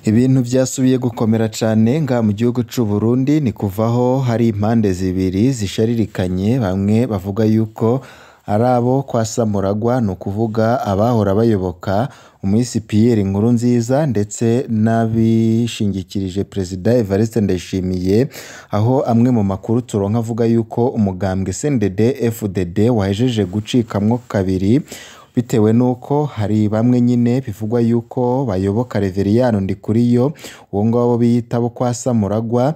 Ibintu vyasubiye gukomera cane ngaha mu gihugu c'Uburundi, ni kuva aho hari impande zibiri zisharirikanye, bamwe bavuga yuko ari abo kwa Samuragwa, ni ukuvuga abahora bayoboka umwisi Pierre Nkurunziza ndetse n'abishingikirije Perezida Evariste Ndayishimiye, aho amwe mu makuru turonka avuga yuko umugambwe CNDD FDD wahejeje gucikamwo kabiri, bitewe nuko hari bamwe nyine bivugwa yuko bayoboka Reveriyano Ndikuriyo, uwo ngabo biyita abo kwa Samuragwa,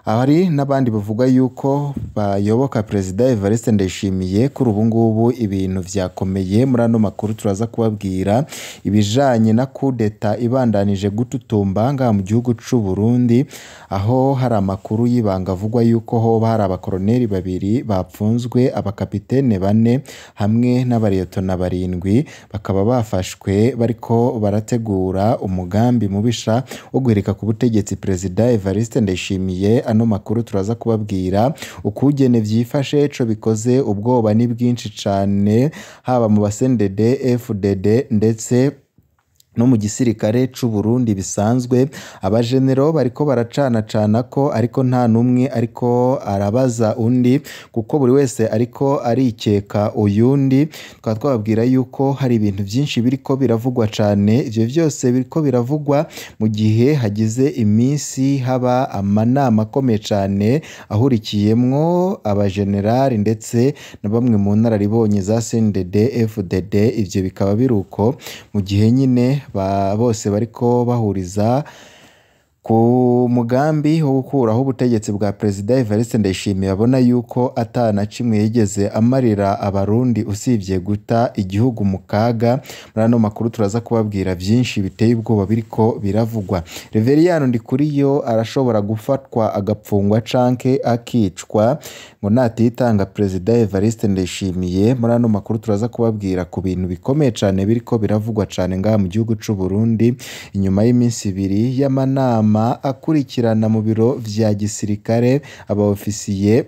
hari n'abandi bavuga yuko bayoboka Perezida Evariste Ndayishimiye. Kuri ubu ngubu ibintu vyakomeye, muri ano makuru turaza kubabwira ibijanye na kudeta ibandanije gututumba ngaha mu gihugu c'Uburundi, aho hari amakuru y'ibanga avugwa yuko hoba hari abakoroneri babiri bapfunzwe, abakapitene bane hamwe n'abariyetona barindwi, bakaba bafashwe bariko barategura umugambi mubisha wo guhirika ku butegetsi Perezida Evariste Ndayishimiye. Ano makuru turaza kubabwira ukugene vyifashe, ico bikoze, ubwoba ni bwinshi cane haba mu ba CNDD FDD ndetse no mu gisirikare c'Uburundi bisanzwe. Abajenero bariko baracanacana ko, ariko nta numwe ariko arabaza undi, kuko buri wese ariko arikeka uyundi. Tukaba twababwira yuko hari ibintu vyinshi biriko biravugwa cane, ivyo vyose biriko biravugwa mu gihe hagize iminsi haba amanama akomeye cane ahurikiyemwo abajenerali ndetse na bamwe mu nararibonye za CNDD FDD. Ivyo bikaba biruko mu gihe nyine bose bariko bahuriza ku mugambi wo gukuraho ubutegetsi bwa Perezida Evariste Ndayishimiye, abona yuko ata na kimwe yigeze amarira abarundi usibye guta igihugu mu kaga. Muri ano makuru turaza kubabwira vyinshi biteye ubwoba biriko biravugwa. Reveriyano Ndikuriyo arashobora gufatwa agapfungwa canke akicwa ngo natitanga Perezida Evariste Ndayishimiye. Muri ano makuru turaza kubabwira ku bintu bikomeye cane biriko biravugwa cane ngaha mu gihugu c'Uburundi, inyuma y'iminsi ibiri y'amanama akurikirana mu biro vya gisirikare, abaofisiye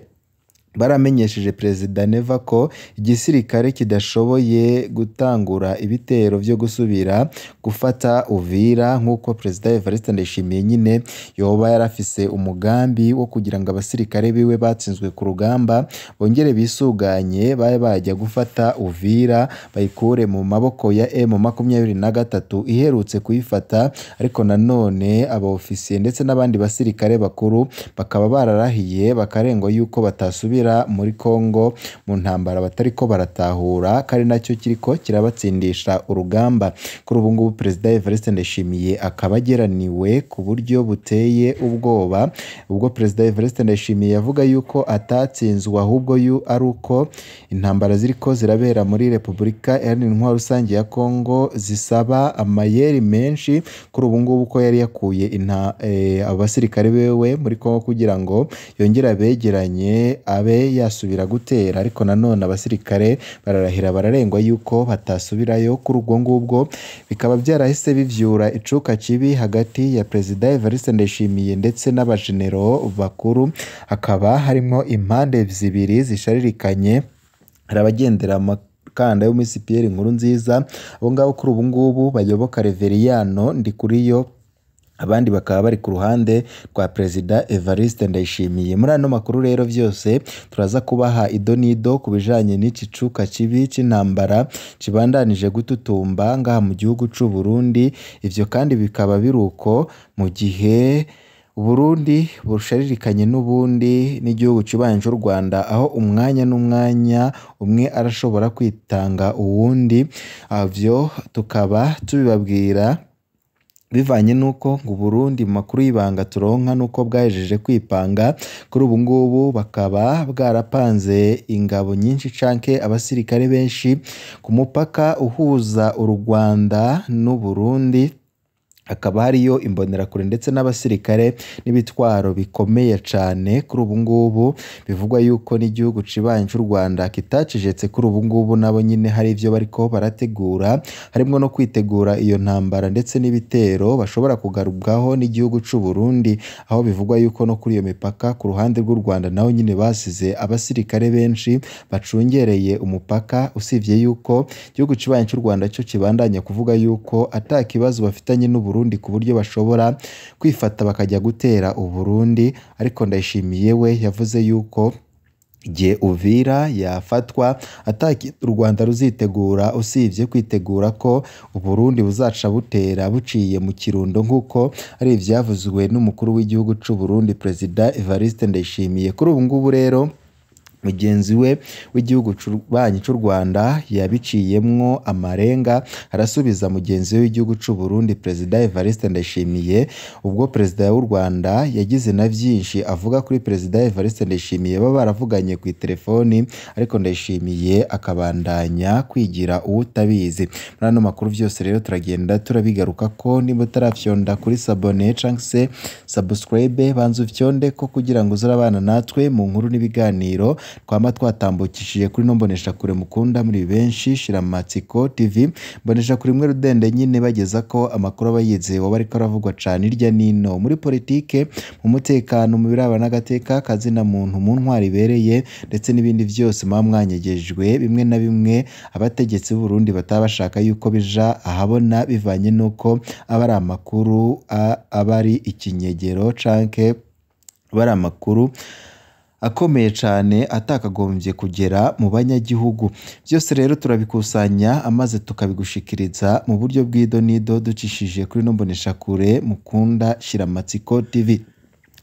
baramenyesheje Perezida Neva ko igisirikare kidashoboye gutangura ibitero vyo gusubira gufata Uvira, nk'uko Perezida Evariste Ndayishimiye nyine yoba yarafise umugambi wo kugira ngo abasirikare biwe batsinzwe ku rugamba bongere bisuganye babe bajya gufata Uvira bayikure mu maboko ya M23 iherutse kuyifata. Ariko nanone abaofisiye ndetse n'abandi basirikare bakuru bakaba bararahiye bakarengwa yuko batasubira muri Kongo mu ntambara batariko baratahura, kari nacyo kiriko kirabatsindisha urugamba. Kuri ubu ngubu Perezida Evariste Ndayishimiye akaba ageraniwe ku buryo buteye ubwoba, ubwo Perezida Evariste Ndayishimiye yavuga yuko atatsinzwe ahubwo ari uko intambara ziriko zirabera muri Repubulika Iharanira Intwaro Rusange ya Kongo zisaba amayeri menshi. Kuri ubu ngubu ko yari yakuye abasirikare bewe muri Kongo kugira ngo yongere abegeranye abe yasubira gutera, ariko nanone abasirikare bararahira bararengwa yuko batasubirayo. Kuri ubwo ngubwo bikaba byarahise bivyura icuka kibi hagati ya Perezida Evariste Ndayishimiye ndetse n'abajenero bakuru, hakaba harimwo impande zibiri zisharirikanye. Hari abagendera amakanda yo muri Pierre Nkurunziza, abo ngabo kuri ubu ngubu bayoboka Reveriyano Ndikuriyo, abandi bakaba bari ku ruhande rwa Perezida Evariste Ndayishimiye. Muri ano makuru rero vyose turaza kubaha idonido ku bijanye n'iki cuka kibi c'intambara kibandanije gututumba ngaha mu gihugu c'Uburundi. Ivyo kandi bikaba biruko mu gihe Uburundi busharirikanye n'ubundi n'igihugu kibanyi c'u Rwanda, aho umwanya n'umwanya umwe arashobora kwitanga uwundi. Ivyo tukaba tubibabwira bivanye nuko ngo Uburundi mu makuru y'ibanga turonka nuko bwahejeje kwipanga. Kuri ubu ngubu bakaba bwarapanze ingabo nyinshi canke abasirikare benshi ku mupaka uhuza u Rwanda n'Uburundi, hakaba hariyo imbonerakure ndetse n'abasirikare n'ibitwaro bikomeye cane. Kuri ubu ngubu bivugwa yuko n'igihugu cibanyi c'u Rwanda kitacecetse, kuri ubu ngubu nabo nyine hari ivyo bariko barategura, harimwo no kwitegura iyo ntambara ndetse n'ibitero bashobora kugarubwaho n'igihugu c'u Burundi, aho bivugwa yuko no kuri iyo mipaka ku ruhande rw'u Rwanda naho nyine basize abasirikare benshi bacungereye umupaka, usibye yuko igihugu cibanyi c'u Rwanda cyo kibandanya kuvuga yuko ata kibazo bafitanye n'Uburundi Burundi ku buryo bashobora kwifata bakajya gutera Uburundi. Ariko Ndayishimiye we yavuze yuko igihe Uvira yafatwa ataki u Rwanda ruzitegura usibye kwitegura ko Uburundi buzaca butera buciye mu Kirundo, nk'uko ari ivyavuzwe n'umukuru w'igihugu c'u Burundi Perezida Evariste Ndayishimiye. Kuri ubu ngubu rero mugenzi we w'igihugu banyi c'u Rwanda yabiciyemwo amarenga, arasubiza mugenzi we w'igihugu c'u Burundi Perezida Evariste Ndayishimiye. Ubwo Perezida w'u Rwanda yagize na vyinshi avuga kuri Perezida Evariste Ndayishimiye, baba baravuganye ku itelefoni, ariko Ndayishimiye akabandanya kwigira uwutabizi. Muri ano makuru vyose rero turagenda turabigaruka ko niba utarafyonda kuri sabone canke se subscribe, banza ufyonde ko kugira ngo uzurabana natwe mu nkuru n'ibiganiro twama twatambukishije kuri no mboneshakure mukunda muri benshi Shiramatsiko TV. Mboneshakure imwe rudende nyine bageza ko amakuru aba yizewe aba ariko aravugwa cane hirya nino muri politike, mu mutekano, mu biraba n'agateka kazina muntu, mu ntwari ibereye ndetse n'ibindi vyose muba mwanyegejwe, bimwe na bimwe abategetsi b'u Burundi bataba bashaka yuko bija ahabona bivanye n'uko aba ari amakuru aba ari ikinyegero canke aba ari amakuru akomeye cane atakagombye kugera mu banyagihugu. Vyose rero turabikusanya amaze tukabigushikiriza mu buryo bw'idonido ducishije kuri no mboneshakure mukunda Shiramatsiko TV.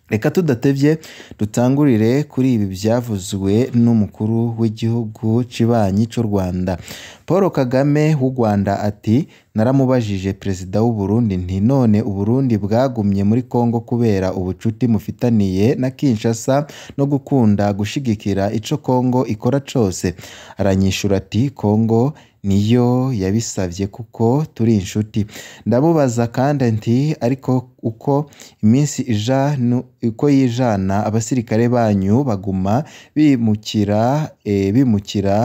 Reka tudatevye dutangurire kuri ibi vyavuzwe n'umukuru w'igihugu cibanyi c'u Rwanda Paul Kagame w'u Rwanda ati: naramubajije Perezida w'u Burundi nti none Uburundi bwagumye muri Kongo kubera ubucuti mufitaniye na Kinshasa no gukunda gushigikira ico Kongo ikora cose? Aranyishura ati Kongo niyo yabisavye kuko turi inshuti. Ndamubaza kandi nti ariko uko iminsi ija uko yijana abasirikare banyu baguma bimukira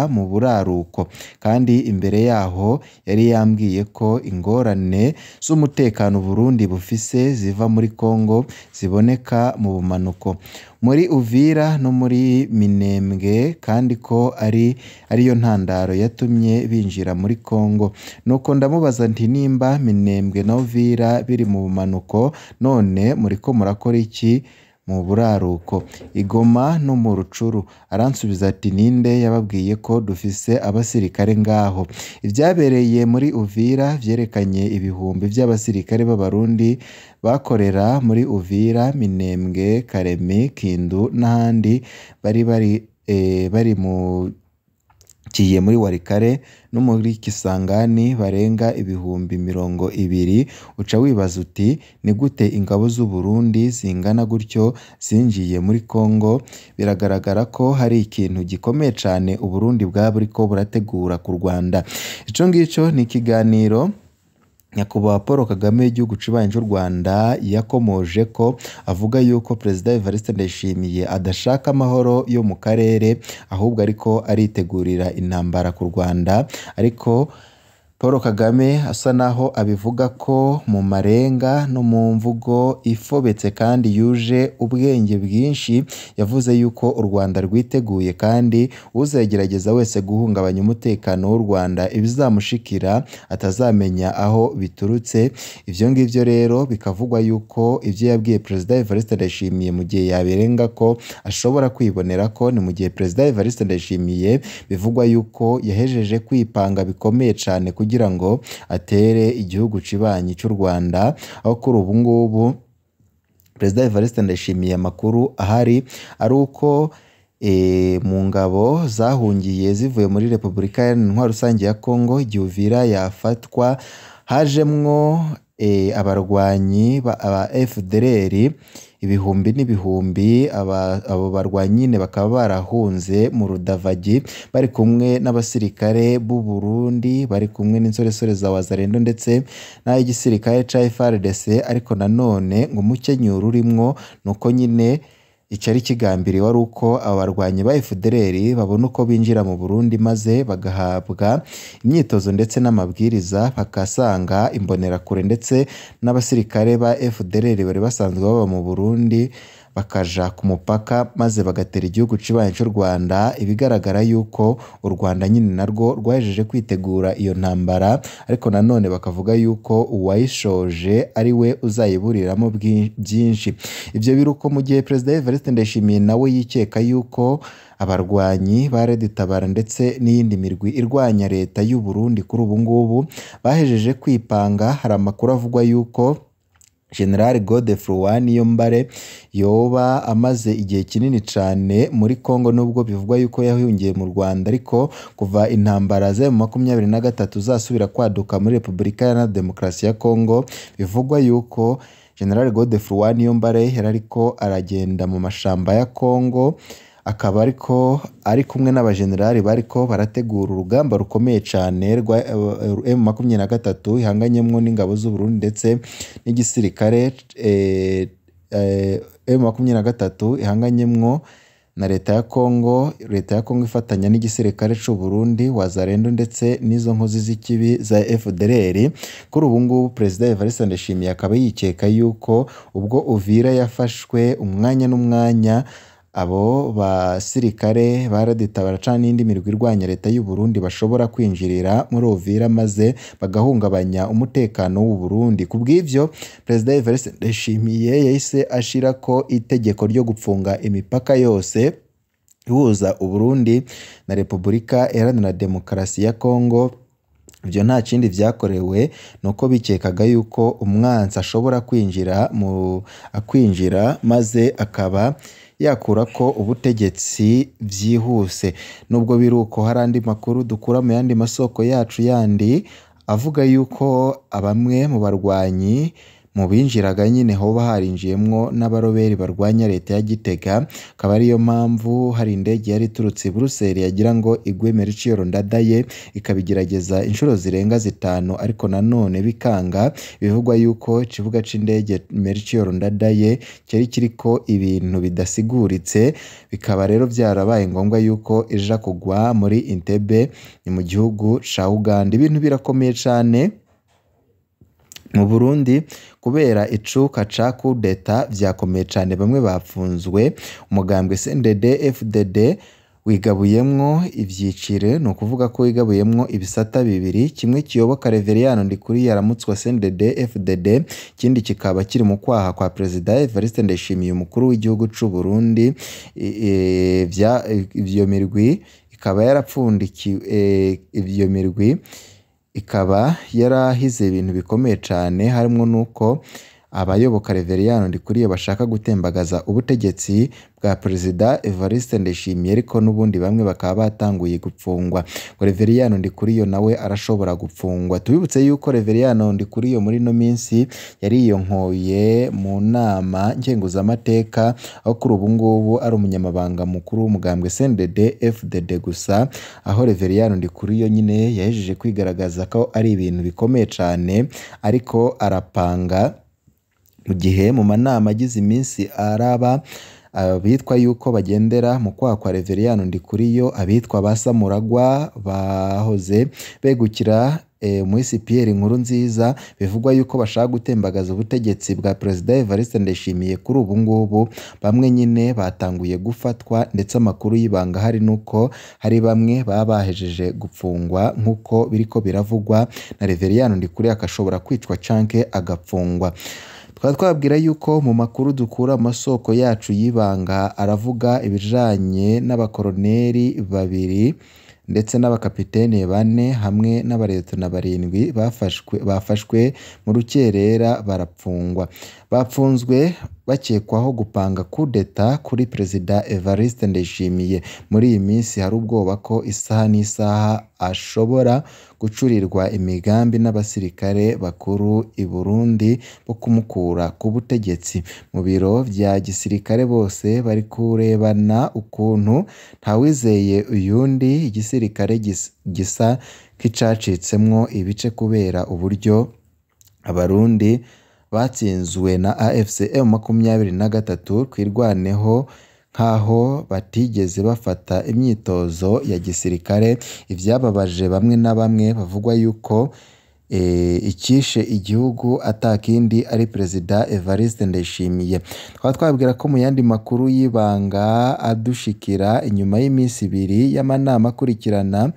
mu buraruko, kandi imbere yaho yari yambwiye ko ingorane z'umutekano Burundi bufise ziva muri Kongo ziboneka mu bumanuko, muri Uvira no muri Minembwe, kandi ko ariyo ntandaro yatumye binjira muri Kongo. Nuko ndamubaza nti nimba Minembwe na Uvira biri mu bumanuko, none muriko murakora iki mu buraruko, i Goma no mu Rucuru? Aransubiza ati ninde yababwiye ko dufise abasirikare ngaho? Ivyabereye muri Uvira vyerekanye ibihumbi vy'abasirikare b'Abarundi bakorera muri Uvira, Minembwe, Karemi, Kindu n'ahandi bari mu kiye muri Warikare no muri Kisangani barenga 20,000. Uca wibaza uti ni gute ingabo z'u Burundi zingana gutyo zinjiye muri Kongo? Biragaragara ko hari ikintu gikomeye cane Uburundi bwaba buriko burategura ku Rwanda. Ico ngico ni ikiganiro Nyakubahwa Paul Kagame w'igihugu cibanyi c'u Rwanda yakomoje ko avuga yuko Perezida Evariste Ndayishimiye adashaka amahoro yo mu karere, ahubwo ariko aritegurira intambara ku Rwanda. Ariko Paul Kagame asa naho abivuga ko mu marenga no mu mvugo ifobetse kandi yuje ubwenge bwinshi, yavuze yuko u Rwanda rwiteguye kandi uzegerageza wese guhungabanya umutekano w'u Rwanda ibizamushikira atazamenya aho biturutse. Ivyo ngivyo rero bikavugwa yuko ivyo yabwiye Perezida Evariste Ndayishimiye mu gihe yabirenga ko ashobora kwibonera ko ni mu gihe Perezida Evariste Ndayishimiye bivugwa yuko yahejeje kwipanga bikomeye cane kugira ngo atere igihugu cibanyi c'u Rwanda, aho kuri ubu ngubu Perezida Evariste Ndayishimiye amakuru ahari ari uko mu ngabo zahungiye zivuye muri Repubulika Iharanira Intwaro Rusange ya Kongo igihe Uvira yafatwa hajemwo abarwanyi ba FDLR ibihumbi n'ibihumbi. Abo barwanyi nyine bakaba barahunze mu Rudavagi bari kumwe n'abasirikare b'u Burundi, bari kumwe n'insoresore za Wazalendo ndetse n'ay'igisirikare ca FARDC. Ariko nanone ngo umukenyuro urimwo nuko nyine icari kigambiriwe ari uko abo barwanyi ba FDLR babona uko binjira mu Burundi maze bagahabwa imyitozo ndetse n'amabwiriza, bakasanga imbonerakure ndetse n'abasirikare ba FDLR bari basanzwe baba mu Burundi bakaja ku mupaka maze bagatera igihugu cibanyi c'u Rwanda. Ibigaragara yuko u Rwanda nyine narwo rwahejeje kwitegura iyo ntambara, ariko nanone bakavuga yuko uwayishoje ari we uzayiburiramo byinshi. Ivyo biruko mu gihe Perezida Evariste Ndayishimiye nawe yikeka yuko abarwanyi ba Red Tabara ndetse n'iyindi mirwi irwanya leta y'u Burundi kuri ubu ngubu bahejeje kwipanga. Hari amakuru avugwa yuko General Godefroid Niyombare yoba amaze igihe kinini cane muri Congo, nubwo bivugwa yuko yahungiye mu Rwanda, ariko kuva intambara za M23 zasubira kwaduka muri Repubulika Iharanira Demokarasi ya Congo, bivugwa yuko General Godefroid Niyombare yari ariko aragenda mu mashamba ya Congo, akaba ariko ari kumwe n'abajenerali bariko barategura urugamba rukomeye cane rwa M23 ihanganyemwo n'ingabo z'u Burundi ndetse n'igisirikare M23 ihanganyemwo na leta ya Congo, leta ya Congo ifatanya n'igisirikare c'u Burundi, Wazalendo ndetse n'izo nkozi z'ikibi za FDLR. Kuri ubu ngubu Perezida Evariste Ndayishimiye akaba yikeka yuko ubwo Uvira yafashwe umwanya n'umwanya abo basirikare ba Red Tabara canke n'indi mirwi irwanya leta y'u Burundi bashobora kwinjirira muri Uvira maze bagahungabanya umutekano w'u Burundi. Kubw'ivyo Perezida Evariste Ndayishimiye yahise ashirako itegeko ryo gupfunga imipaka yose ihuza u Burundi na Repubulika Iharanira Demokarasi ya Congo. Ivyo nta kindi vyakorewe nuko bikekaga yuko umwansi ashobora kwinjira maze akaba yakurako ubutegetsi vyihuse. Nubwo biruko hari andi makuru dukura mu yandi masoko yacu yandi avuga yuko bamwe mu barwanyi mu binjiraga nyine hoba harinjiyemwo n'abaroberi barwanya leta ya Gitega, akaba ariyo mpamvu hari indege yari iturutse i Buruseli yagira ngo igwe Melchior Ndadaye ikabigerageza inshuro zirenga 5, ariko nanone bikanga. Bivugwa yuko ikibuga c'indege Melchior Ndadaye cyari kiriko ibintu bidasiguritse, bikaba rero vyarabaye ngombwa yuko ija kugwa muri Entebbe ni mu gihugu ca Uganda. Ibintu birakomeye cane mu Burundi kubera icuka ca coup d'etat vyakomeye cane, bamwe bapfunzwe. Umugambwe CNDD FDD wigabuyemwo ivyiciro, ni ukuvuga ko wigabuyemwo ibisata bibiri, kimwe kiyoboka Reveriyano Ndikuriye aramutswa CNDD FDD, ikindi kikaba kiri mu kwaha kwa Perezida Evariste Ndayishimiye umukuru w'igihugu c'u Burundi. Ivyo mirwi ikaba yarapfundikiwe, ivyo mirwi ikaba yarahize ibintu bikomeye cane, harimwo nuko abayoboka Reveriyano Ndikuriye bashaka gutembagaza ubutegetsi bwa Perezida Evariste Ndayishimiye, ariko n'ubundi bamwe bakaba batanguye gupfungwa. Ngo Reveriyano Ndikuriyo nawe arashobora gupfungwa. Tubibutse yuko Reveriyano Ndikuriyo muri ino minsi yariyonkoye mu nama nkenguzamateka, aho kuri ubu ngubu ari umunyamabanga mukuru w'umugambwe CNDD FDD gusa, aho Reveriyano Ndikuriyo nyine yahejeje kwigaragaza ko ari ibintu bikomeye cane, ariko arapanga mu gihe mu manama agize iminsi araba abitwa yuko bagendera mu kwaha kwa Reveriyano Ndikuriyo, abitwa ba Samuragwa bahoze begukira Muhisi Pierre Nkurunziza, bivugwa yuko bashaka gutembagaza ubutegetsi bwa Perezida Evariste Ndayishimiye. Kuri ubu ngubu bamwe nyine batanguye gufatwa, ndetse amakuru y'ibanga hari nuko hari bamwe baba bahejeje gupfungwa nk'uko biriko biravugwa, na Reveriyano Ndikuriyo akashobora kwicwa canke agapfungwa. Tukaba twababwira yuko mu makuru dukura mu masoko yacu y'ibanga aravuga ibijanye n'abakoroneri 2 ndetse n'abakapitene 4 hamwe n'abaretona 7 bafashwe mu rukerera barapfungwa. Bapfunzwe bakekwaho gupanga coup d'etat kuri Perezida Evariste Ndayishimiye. Muri iyi minsi hari ubwoba ko isaha n'isaha ashobora gucurirwa imigambi n'abasirikare bakuru i Burundi bo kumukura ku butegetsi. Mu biro vya gisirikare bose bari kurebana ukuntu ntawizeye uyundi, igisirikare gisa nk'icacitsemwo ibice kubera uburyo Abarundi batsinzwe na AFC M23 twirwaneho nk'aho batigeze bafata imyitozo ya gisirikare. Ivyababaje bamwe na bamwe bavugwa yuko icyishe igihugu atakindi ari Perezida Evariste Ndayishimiye. Tukaba twabwira ko mu yandi makuru y'ibanga adushikira inyuma y'iminsi ibiri y'amanama akurikirana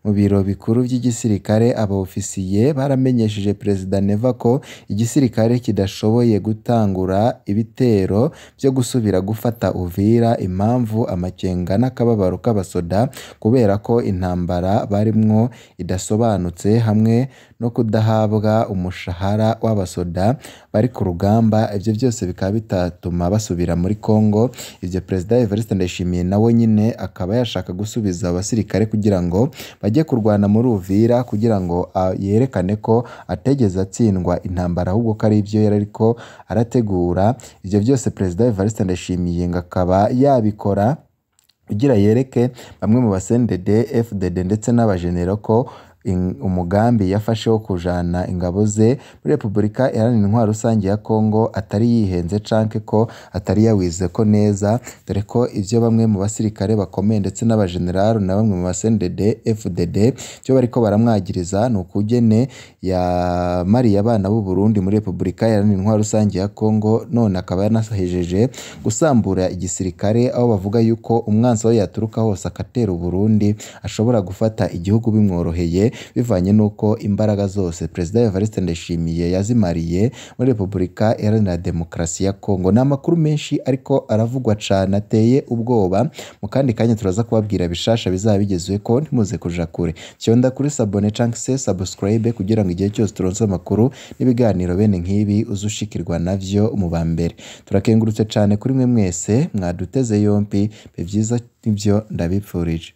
mu biro bikuru by'igisirikare, aba ofisiye baramenyesheje Perezida Neva ko igisirikare kidashoboye gutangura ibitero byo gusubira gufata Uvira, impamvu amakenga n'akababaro k'abasoda kubera ko intambara barimwo idasobanutse hamwe no kudahabwa umushahara w'abasoda bari ku rugamba. Ivyo byose bikaba bitatuma basubira muri Congo. Ivyo Perezida Evariste Ndayishimiye nawe nyine akaba yashaka gusubiza abasirikare kugira ngo bajye kurwana muri Uvira, kugira ngo yerekane ko ategeze atsindwa intambara ahubwo ko ari ibyo yari ariko arategura. Ivyo byose Perezida Evariste Ndayishimiye ngo akaba yabikora kugira yereke bamwe mu ba CNDD, FDD ndetse n'abajenero ko umugambi yafashe wo kujana ingabo ze muri Repubulika Iharanira Intwaro Rusange ya Congo atari yihenze canke ko atari yawize ko neza, dore ko ivyo bamwe mu basirikare bakomeye ndetse n'abajenerali na bamwe mu ba CNDD, FDD ivyo bariko baramwagiriza ni ukugene yamariye abana b'u Burundi muri Repubulika Iharanira Intwaro Rusange ya Congo, none akaba yanahejeje gusambura igisirikare, aho bavuga yuko umwansi aho yaturuka hose akatera u Burundi ashobora gufata igihugu bimworoheye, bivanye n'uko imbaraga zose Perezida Evariste Ndayishimiye yazimariye muri Repubulika Iharanira Demokarasi ya Congo. Ni amakuru menshi ariko aravugwa cane ateye ubwoba. Mu kandi kanya turaza kubabwira bishasha bizaba bigezweko, ntimuze kuja kure. Fyonda kuri sabone canke se subscribe kugira ngo igihe cyose turonse amakuru n'ibiganiro bene nk'ibi uzushikirwa navyo mu ba mbere. Turakengurutse cane kuri mwe mwese mwaduteze yompi, bibe vyiza nivyo ndabipfurije.